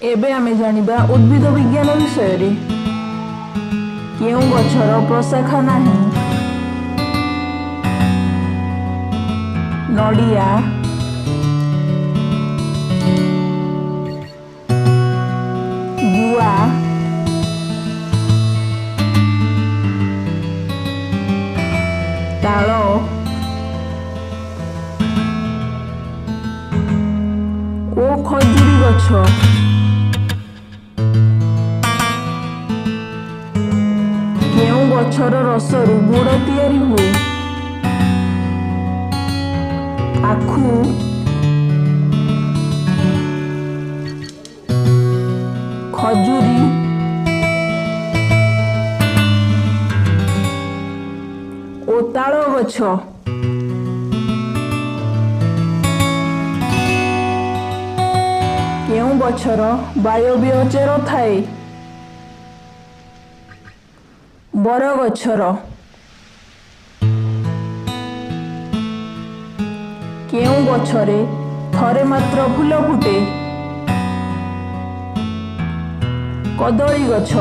ଏବେ ଆମେ ଜାଣିବା ଉଦ୍ଭିଦ ବିଜ୍ଞାନ ବିଷୟରେ। କେଉଁ ଗଛର ପ୍ରଶାଖା ନାହିଁ? ନଡ଼ିଆ, ଗୁଆ, ତାଳ ଓ ଖଜୁରୀ ଗଛ। କେଉଁ ଗଛର ରସରୁ ଗୁଡ଼ ତିଆରି ହୁଏ? ଆଖୁ, ଖଜୁରୀ ଓ ତାଳ ଗଛ। କେଉଁ ଗଛର ବାୟବୀୟ ଚେର ଥାଏ? ବରଗଛର। କେଉଁ ଗଛରେ ଥରେ ମାତ୍ର ଫୁଲ ଫୁଟେ? କଦଳୀ ଗଛ।